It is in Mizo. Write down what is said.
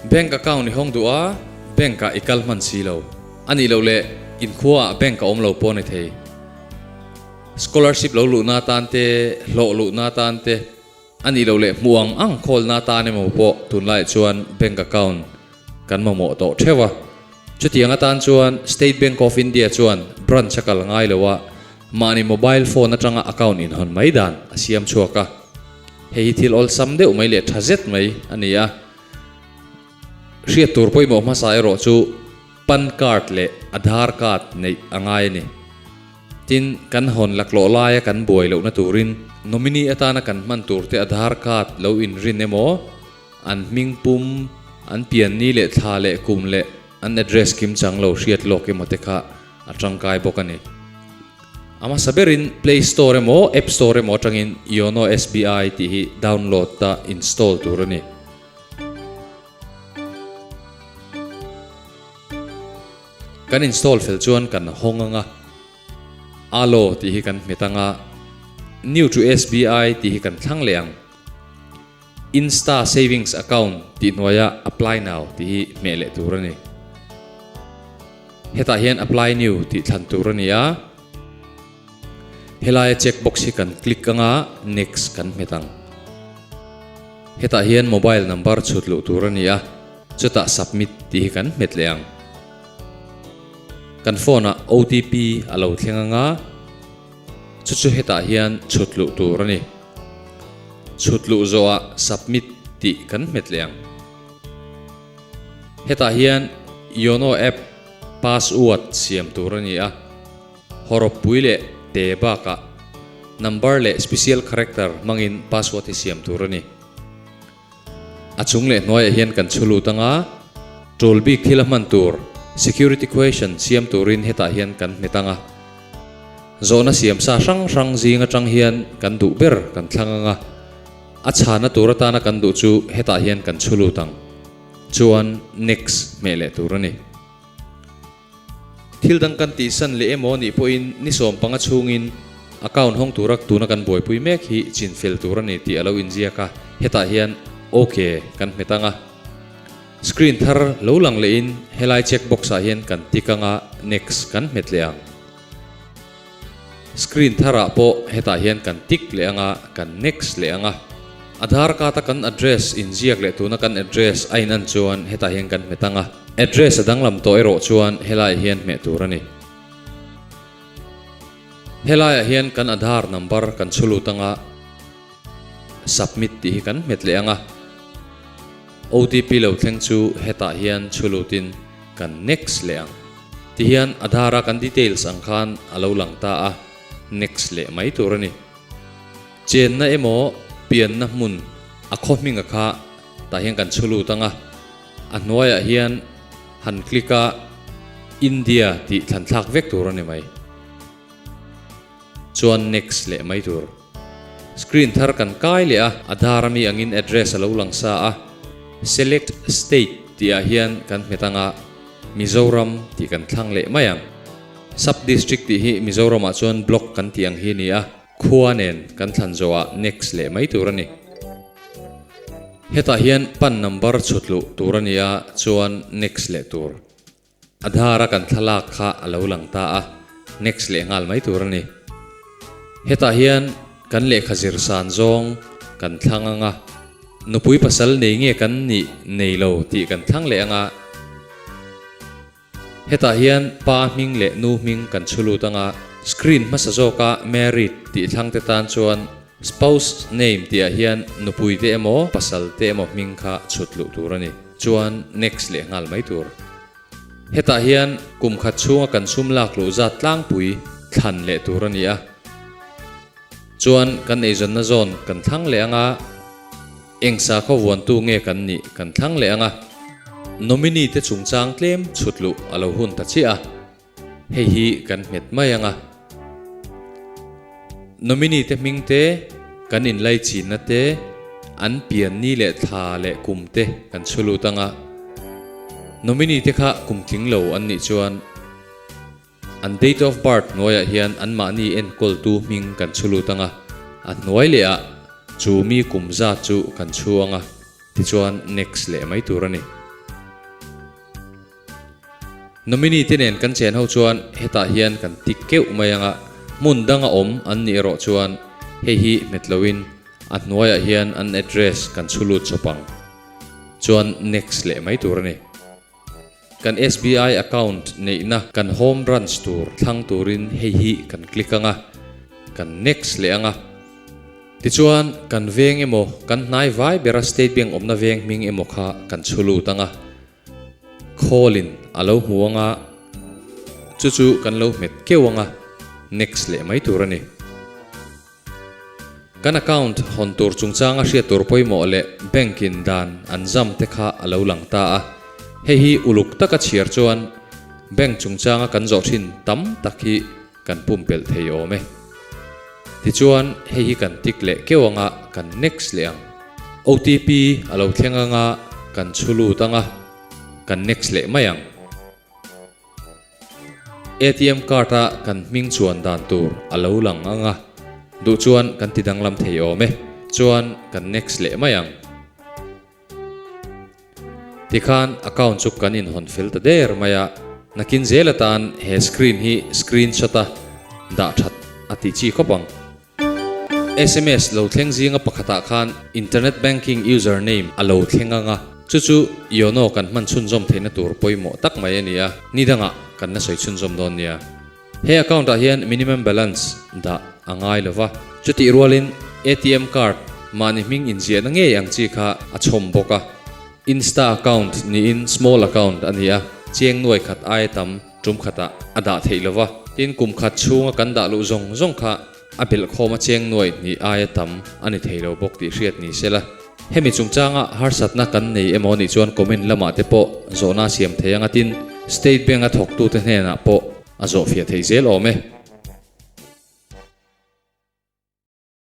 Bank account i hawng duh a, bank ah i kal hman si lo. A nih loh leh inkhuaah bank a awm lo pawh a ni thei. Scholarship lo luhna atan te, hlawh luhna atan te, a nih loh leh hmuh ang ang khawlna atan emaw pawh tunlaiah chuan bank account kan mamawh tawh theuh a. Chutiang atan chuan State Bank of India chuan branch a kal ngai lo a, mahni mobile phone atanga account inhawn mai dan a siam chhuak a. Hei hi thil awlsam deuh mai leh tha zet mai a ni a. Hriat tur pawimawh hmasa erawh chu pan card leh Aadhaar card neih a ngai a ni. Tin, kan hawn laklawh laia kan buai lohna turin nominee atana kan hman turte Aadhaar card lo inrin emaw, An hming pum, an pianni leh thla leh kum leh an address kim chang lo hriat lawk emaw te kha a tangkai bawk a ni. A hmasa berin Play Store emaw App Store emaw atangin Yono SBI tih hi download a install tur a ni. Kan install fel chuan kan hawng anga Alo tih hi kan hmet anga New to SBI tih hi kan thlang leh ang. Insta Savings Account tih hnuaia Apply Now tih hi hmeh leh tur a ni. Hetah hian Apply New tih thlan tur a ni a. Helaia check box hi kan click anga Next kan hmet ang. Hetah hian mobile number chhut luh tur a ni a, chutah Submit tih hi kan hmet leh ang. Kan phone ah OTP a lo thleng anga, Chu chu hetah hian chhut luh tur a ni. Chhut luh zawhah submit tih kan hmet leh ang. Hetah hian Yono app password siam tur a ni a, hawrawppui leh te bakah number leh special character hmangin password hi siam tur a ni. A chung leh hnuaiah hian kan chhu lut anga, tul bik thil a hman tur security question siam turin hetah hian kan hmet anga. Zawhna siam sa hrang hrang zing atang hian kan duh ber kan thlang anga, a chhana tur atana kan duh chu hetah hian kan chhu lut ang. Chuan next hmeh leh tur a ni. Thil dang kan tihsan leh emaw nih pawhin ni 15 chhungin account hawng tura tuna kan buaipui mek hi chin fel tur a ni tih a lo inziak a, hetah hian OK kan hmet ang a. Screen thar lo lang lehin helai check box ah hian kan tick ang a, next kan hmet leh ang. Screen tharah pawh hetah hian kan tick leh ang a, kan next leh ang a. Aadhaar card a kan address inziak leh tuna kan address a inan chuan hetah hian kan hmet ang a. Address a danglam tawh erawh chuan helaiah hian hmeh tur a ni. Helaiah hian kan Aadhaar number kan chhu lut ang a, submit tih hi kan hmet leh ang a. OTP lo thleng chu hetah hian chhu lutin kan next leh ang. Tihian Aadhaar a kan details ang khan a lo lang ta a, next leh mai tur a ni. Chenna emaw pianna hmun a khaw hminga kha tah hian kan chhu lut ang a, a hnuaiah hian han click a India tih thlan thlak vek tur a ni mai. Chuan next leh mai tur. Screen thar kan kai leh a, Aadhaar ami angin address a lo lang sa a, Select State tih ah hian kan hmet ang a, Mizoram tih kan thlang leh mai ang. Sub District tih hi Mizoram ah chuan Block kan tih ang hi a ni a, khua nen kan thlan zawh ah next leh mai tur a ni. Hetah hian pan number chhut luh tur a ni a, chuan next leh tur. Aadhaar a kan thlalak kha a lo lang ta a, next leh nghal mai tur a ni. Hetah hian kan lehkha zir san zawng kan thlang ang a, nupui pasal nei nge kan nih nei lo tih kan thlang leh ang a. Hetah hian pa hming leh nu hming kan chhu lut ang a, screen hmasa zawka married tih thlang te tan chuan spouse name tihah hian nupui te emaw pasal te emaw hming kha chhut luh tur a ni. Chuan next leh nghal mai tur. Hetah hian kum khat chhunga kan sum lak luh zat tlangpui thlan leh tur a ni a. Chuan kan eizawnna zawn kan thlang leh ang a, eng sakhaw vuantu nge kan nih kan thlang leh ang a. Nominee te chungchang tlem chhut luh a lo hun ta chiah a, hei hi kan hmet mai ang a. Nominee te hming te, kan inlaichinna te, an pian ni leh thla leh kum te kan chhu lut ang a. Nominee te kha kum tling lo an nih chuan an date of birth hnuaiah hian anmahni enkawltu hming kan chhu lut ang a, a hnuai leh ah chu mi kum zat chu kan chhu ang a, tichuan next leh mai tur a ni. Nominee te nen kan chen ho chuan hetah hian kan tick keuh mai anga hmun danga awm an nih erawh chuan hei hi hmet loin a hnuaiah hian an address kan chhu lut chawp ang. Chuan next leh mai tur a ni. Kan SBI account neihna kan home branch tur thlang turin hei hi kan click anga, kan next leh anga. Tichuan kan veng emaw kan hnai vai bera State Bank awmna veng hming emaw kha kan chhu lut anga, call in a lo hmu anga, chu chu kan lo hmet keuh anga, next leh mai tur a ni. Kan account hawn tur chungchanga hriat tur pawimawh leh bank in dan an zam te kha a lo lang ta a. Hei hi uluk taka chhiar chuan bank chungchanga kan zawh thin tam tak hi kan pumpelh thei awm e. Tichuan hei hi kan tick leh keuh anga kan next leh ang. OTP a lo thleng anga kan chhu lut anga kan next leh mai ang. ATM card a kan hming chuan dan tur a lo lang ang a, duh chuan kan ti danglam thei awm e, chuan kan next leh mai ang. Tikhan account chu kan inhawn fel ta der mai a, nakin zel atan he screen hi screenshot a dah that a ti chi khawp ang. Sms lo thleng zinga pakhatah khan Internet Banking User Name a lo thleng ang a, chu chu Yono kan hman chhunzawm theihna tur pawimawh tak mai a ni a, ni dangah kan la sawi chhunzawm dawn nia. He account ah hian minimum balance dah a ngai lo va, chutih rualin ATM card mahni hming inziahna ngei ang chi kha a chhawm bawk a. Insta account niin small account a ni a, chiang nuai khat aia tam tum khatah a dah theih lo va, tin kum khat chhunga kan dah luh zawng zawng kha a belhkhawm a cheng nuai hnih aia tam a ni thei lo bawk tih hriat ni se la. Hemi chungchanga harsatna kan nei emaw nih chuan comment lamah te pawh zawhna a siam thei ang a, tin State Bank a thawktute hnenah pawh a zawhfiah theih zel awm e.